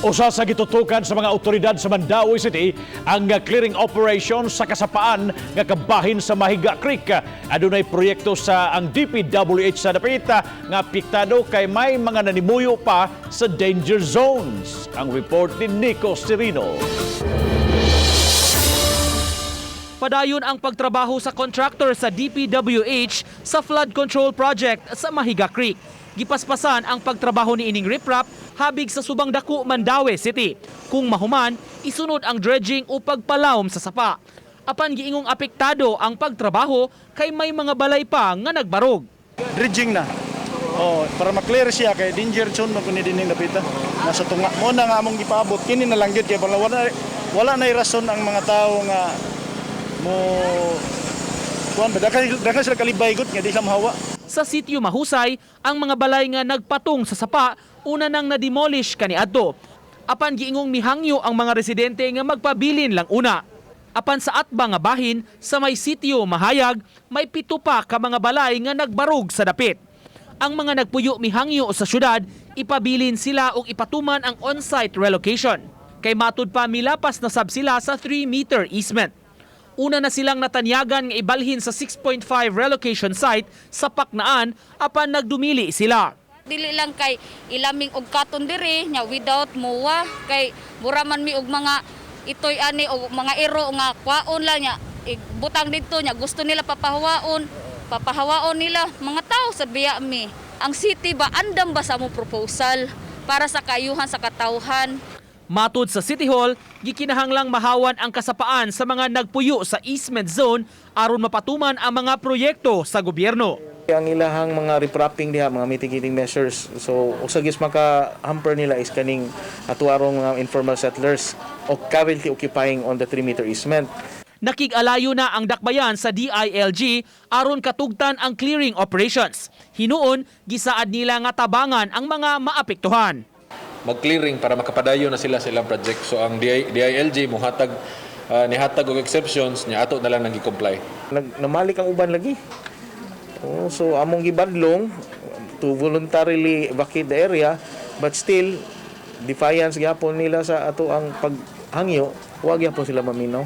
Usa sa gitutukan sa mga otoridad sa Mandaue City ang clearing operation sa kasapaan nga kabahin sa Mahiga Creek. Adunay proyekto sa ang DPWH sa dapit nga apektado kay may mga nanimuyo pa sa danger zones. Ang report ni Nico Serino. Padayon ang pagtrabaho sa contractor sa DPWH sa flood control project sa Mahiga Creek. Gipaspasan ang pagtrabaho ni ining riprap habig sa Subang Dako, Mandaue City. Kung mahuman, isunod ang dredging o pagpalawom sa sapa. Apan giingong apektado ang pagtrabaho kay may mga balay pa nga nagbarog. Dredging na. Oh, para ma-clear siya kay danger zone man kuni dining dapita. Nasa tunga mo na nga among gipaabot kini na lang gyud kay wala wala, wala nay rason ang mga tao nga mo kuan ba, daghan daghan sila kalibay gud nga di sila mahawa. Sa sitio Mahusay, ang mga balay nga nagpatong sa sapa una nang na-demolish kaniadto. Apan giingong mihangyo ang mga residente nga magpabilin lang una. Apan sa atbang nga bahin sa may sitio Mahayag, may 7 pa ka mga balay nga nagbarog sa dapit. Ang mga nagpuyo mihangyo sa syudad, ipabilin sila og ipatuman ang on-site relocation. Kay matud pa milapas na sab sila sa 3-meter easement. Una na silang natanyagan nga ibalhin sa 6.5 relocation site sa Paknaan apan nagdumili sila. Dili lang kay ilaming og katon diri nya without muwa kay mura man mi og mga itoy ani og mga iro nga kwaon lang nya butang didto nya gusto nila papahawaon, papahawaon nila mga tao sa biya mi. Ang city ba, andam ba sa among proposal para sa kayuhan sa katawhan? Matud sa City Hall, gikinahanglang mahawan ang kasapaan sa mga nagpuyo sa easement zone aron mapatuman ang mga proyekto sa gobyerno. Ang ilahang mga riprapping diha, mga mitigating measures. So usa gyud maka hamper nila is kaning atuarong mga informal settlers o currently occupying on the 3-meter easement. Nakig-alayo na ang dakbayan sa DILG aron katugtan ang clearing operations. Hinuon, gisaad nila nga tabangan ang mga maapektuhan. Mag-clearing para makapadayon na sila sa ilang project. So ang DILG muhatag nihatag og exceptions nya ato na lang nang gi-comply. Namalik ang uban lagi. Oh, so among gibadlong to voluntarily vacate the area, but still defiance gyapon nila sa ato ang paghangyo, wa gyapon sila maminaw.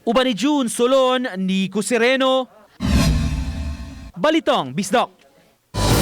Uban ni June Solon, Nico Sereno, Balitang Bisdak.